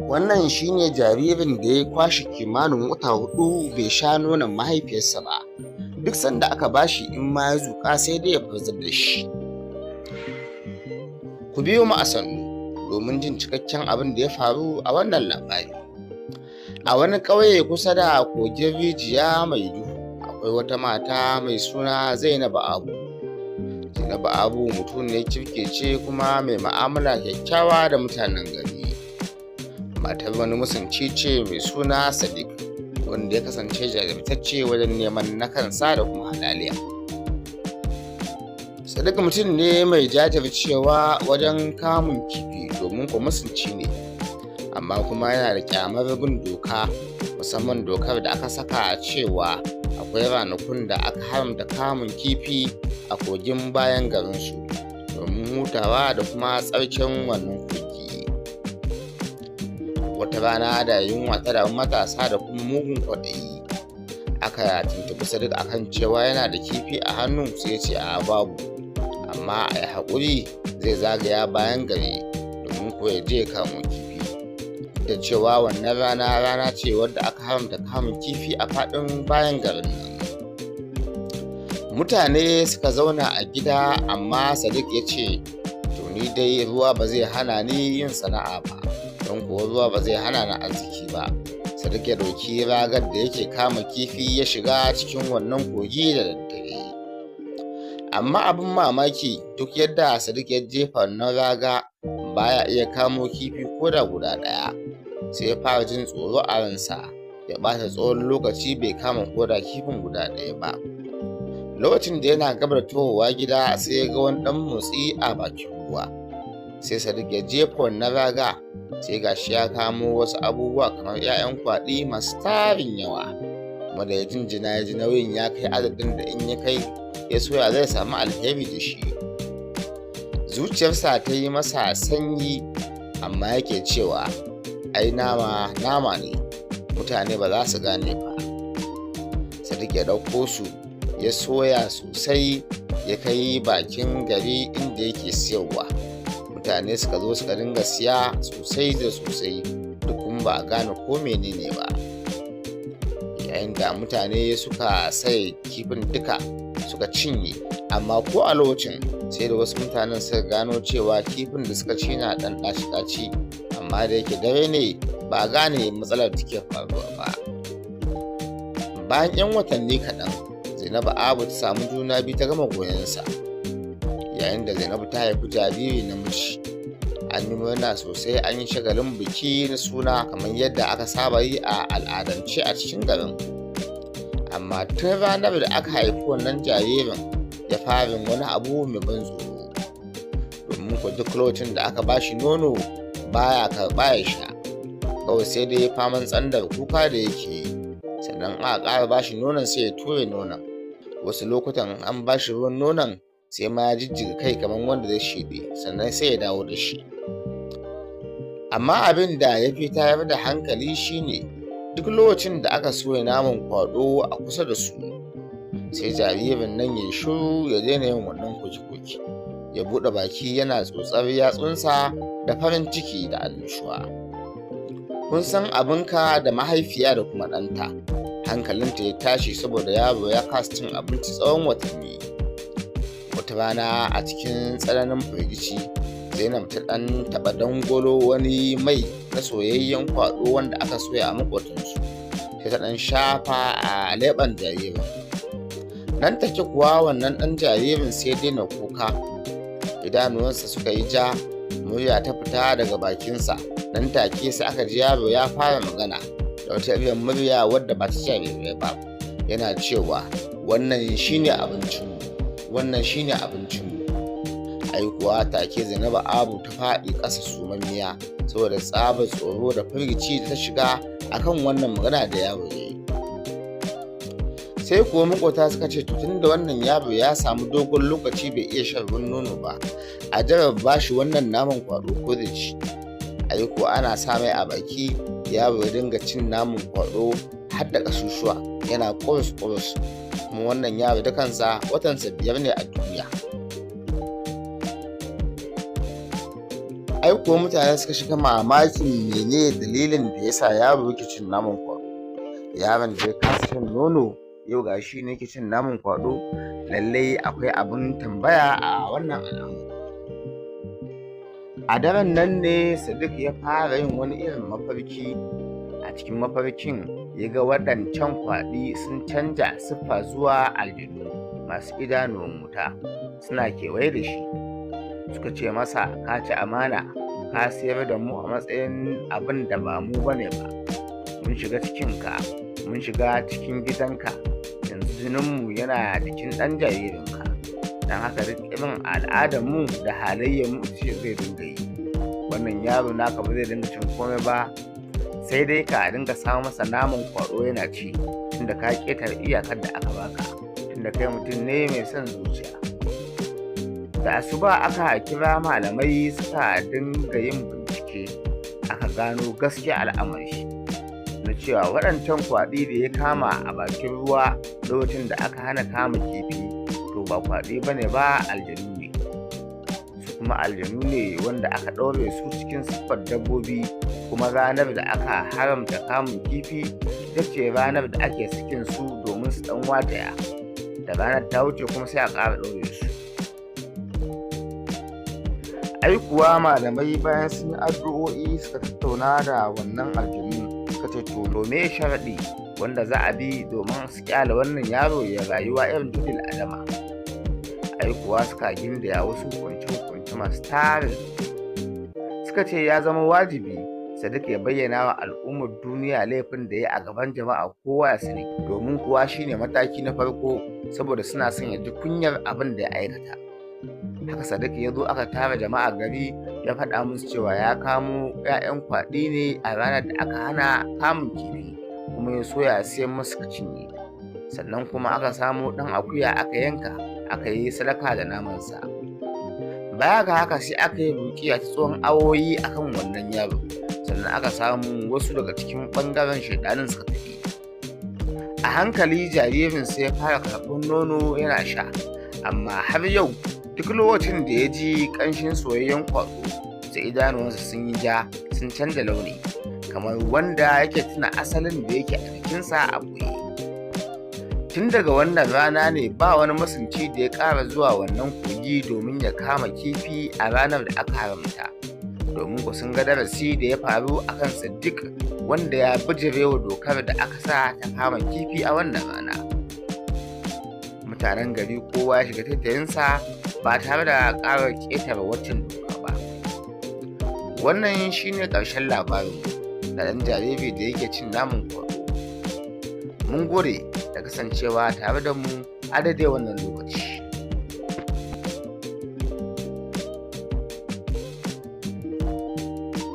Wannan shi ne jaririn da ya kwashe kimanin wata 4 bai sha nonon mahaifiyarsa ba. Duk sanda aka bashi, in ma ya zuƙa, sai dai ya furzar da shi. Ku biyo mu a sannu domin jin cikakken abin da ya faru a wannan labari. A wani ƙauye kusa da kogin Rijiya Mai Duhu, akwai wata mata mai suna Zainabu Abu. Zainabu Abu mutuniyar kirki ce kuma mai mu'amala kyakkyawa da mutanen gari. Matar wani masunci ce mai suna Sadiq, wanda ya kasance jajirtacce wajen neman na kansa da kuma halaliya. Sadiq mutum ne mai jajircewa wajen kamun kifi, domin kuwa masunci ne, amma kuma yana da ƙyamar bin doka, musamman dokar da aka saka cewa akwai ranakun da aka haramta kamun kifi a kogin bayan garinsu domin hutawa da kuma tsarkin wannan kogi. Wata rana da yunwa ta damu matasa da kuma mugun kwaɗayi, aka tuntuɓi Sadiq akan cewa yana da kifi a hannu, sai ya ce a'a, babu, amma a yi haƙuri, zai zagaya bayan gari domin ko ya je ya kamo kifi, da cewa wannan rana rana ce wadda aka haramta kamun kifi a faɗin bayan garin nan. Mutane suka zauna a gida, amma Sadiq ya ce, "To, ni dai ruwa ba zai hana ni yin sana'a ba, don kuwa ruwa ba zai hana ni arziki ba." Sadiq ya ɗauki ragar da yake kama kifi ya shiga cikin wannan kogi da daddare. Amma abin mamaki, duk yadda Sadiq ya jefa wannan raga, baya iya kamo kifi ko da guda ɗaya. Sai ya fara jin tsoro a ransa, ya ɓata tsawon lokaci bai kama ko da kifin guda ɗaya ba. Lokacin da yana gab da tahowa gida, sai ya ga wani ɗan motsi a bakin ruwa. Sai Sadiq ya jefa wannan raga, sai gashi ya kamo wasu abubuwa kamar 'ya'yan kwaɗi masu tarin yawa, kuma da ya jinjina ya ji nauyin ya kai adadin da in ya kai ya soya zai samu alheri da shi. Zuciyarsa ta yi masa sanyi, amma yake cewa, "Ai nama nama ne, mutane ba za su gane ba." Sadiq ya ɗauko su ya soya sosai, ya kai bakin gari inda yake siyarwa. Mutane suka zo suka dinga siya sosai da sosai, duk kuma ba a gane ko menene ba. Yayin da mutane suka saye kifin duka suka cinye, amma ko a lokacin sai da wasu mutanen suka gano cewa kifin da suka ci na ɗan ɗaci-ɗaci, amma da yake dare ne, ba a gane matsalar take faruwa ba. Bayan 'yan watanni kaɗan, Zainabu Abu ta samu juna biyu, ta gama goyonsa. Yayin da Zainabu ta haifi jariri namiji, an yi murna sosai, an yi shagalin biki na suna kamar yadda aka saba yi a al'adance a cikin garin. Amma tun ranar da aka haifi wannan jaririn, ya fara wani abu mai ban tsoro, domin ko duk lokacin da aka bashi nono, baya karɓa ya sha, kawai sai dai faman tsandar kuka da yake yi. Sannan aka ƙara bashi nonon, sai ya ture nonon. Wasu lokutan an bashi ruwan nonon, sai ma ya jijjiga kai kamar wanda zai shiɗe, sannan sai ya dawo da shi. Amma abin da ya fi tayar da hankali shine, duk lokacin da aka soya naman kwaɗo a kusa da su, sai jaririn nan ya shiru, ya daina yin wannan koke-koke, ya buɗe baki yana tsotsar yatsunsa da farin ciki da annashuwa. Kun san abinka da mahaifiya da kuma ɗanta, hankalinta ya tashi saboda yaro ya kasa cin abinci tsawon watanni. Wata rana, a cikin tsananin firgici, Zainab ta ɗan taɓa dangwalo wani mai na soyayyen kwaɗo wanda aka soya a maƙotansu, sai ta ɗan shafa a leɓen jaririn. Nan take kuwa wannan ɗan jaririn sai daina kuka, idanuwansa suka yi ja, murya ta fita daga bakinsa. Nan take sai aka ji yaro ya fara magana da wata irin murya wadda ba ta jarirai ba, yana cewa, "Wannan shine abincinmu, wannan shine abincinmu." Ai kuwa take Zainabu Abu ta faɗi ƙasa sumammiya saboda tsabar tsoro da firgici da ta shiga akan wannan magana da yaro ya yi. Sai kuwa maƙota suka ce, to, tunda wannan yaro ya samu dogon lokaci bai iya shan ruwan nono ba, a jarraba shi wannan naman kwaɗo ko zai ci. Ai kuwa ana sa mai a baki, yaro ya dinga cin naman kwaɗo har da ƙasusuwa, yana ƙurus-ƙurus. Kuma wannan yaro dukansa watansa 5 ne a duniya. Ai Aiko mutane suka shiga mamakin mene dalilin da yasa yaro yake cin naman kwaɗo. Yaron da ya kasa shan nono, yau ga shi ne yake cin naman kwaɗo. Lallai akwai abin tambaya a wannan al'amari. A daren nan ne Sadiq ya fara yin wani irin mafarki. A cikin mafarkin ya ga waɗancan kwaɗi sun canja siffa zuwa aljanu masu idanuwan wuta, suna kewaye da shi. Suka ce masa, "Ka ci amana, ka sayar da mu a matsayin abin da ba mu bane ba. Mun shiga cikinka, mun shiga cikin gidanka, yanzu jininmu yana jikin ɗan jaririnka. Don haka duk irin al'adarmu da halayyarmu ce zai dinga yi. Wannan yaro naka ba zai dinga cin komai ba, sai dai ka dinga samu masa naman kwaɗo yana ci, tunda ka ƙetare iyakar da aka baka, tunda kai mutum ne mai son zuciya." Da asuba aka kira malamai, suka dinga yin bincike. Aka gano gaskiya al'amari na cewa waɗancan kwaɗi da ya kama a bakin ruwa lokacin da aka hana kama kifi, to ba kwaɗi ba ne ba, aljanu ne. Su kuma aljanu ne wanda aka ɗaure su cikin siffar dabbobi, kuma ranar da aka haramta kamun kifi ita ce ranar da ake sakin su domin su ɗan wataya. Da ranar ta wuce kuma, sai a ƙara ɗaure su. Ai kuwa malamai, bayan sun yi addu'o'i, suka tattauna da wannan aljanu, suka ce, to me sharaɗi wanda za a bi domin su kyale wannan yaro ya rayuwa irin ta adama? Ai kuwa suka gindaya wasu hukunce-hukunce masu tarin. Suka ce ya zama wajibi Sadiq ya bayyana wa al'ummar duniya laifin da ya a gaban jama'a, kowa ya sani, domin kuwa shine mataki na farko, saboda suna son ya ji kunyar abin da ya aikata. Haka Sadiq ya zo, aka tara jama'a gari, ya faɗa musu cewa ya kamo 'ya'yan kwaɗi ne a ranar da aka hana kamun kifi, kuma ya soya, sai musu suka cinye. Sannan kuma aka samo ɗan akuya, aka yanka, aka yi sadaka da namansa. Baya ga haka, sai aka yi ruƙiya ta tsawon awoyi akan wannan yaro. Sannan aka samu wasu daga cikin ɓangaren shaiɗanin suka tafi. A hankali jaririn sai ya fara karɓar nono yana sha, amma har yau duk lokacin da ya ji ƙanshin soyayyen kwaɗo, sai idanuwansa sun yi ja, sun canza launi, kamar wanda yake tuna asalin da yake a jikinsa a ɓoye. Tun daga wannan rana ne ba wani masunci da ya ƙara zuwa wannan kogi domin ya kama kifi a ranar da aka haramta, domin ku sun ga darasi da ya faru akan Sadiq, wanda ya bijirewa dokar da aka sa ta kama kifi a wannan rana. Mutanen gari kowa ya shiga taitayinsa ba tare da ƙara ƙetare waccan doka ba. Wannan shine ƙarshen labarin da ɗan jariri da yake cin naman kwaɗo. Mun gode da kasancewa tare da mu a daidai wannan lokaci.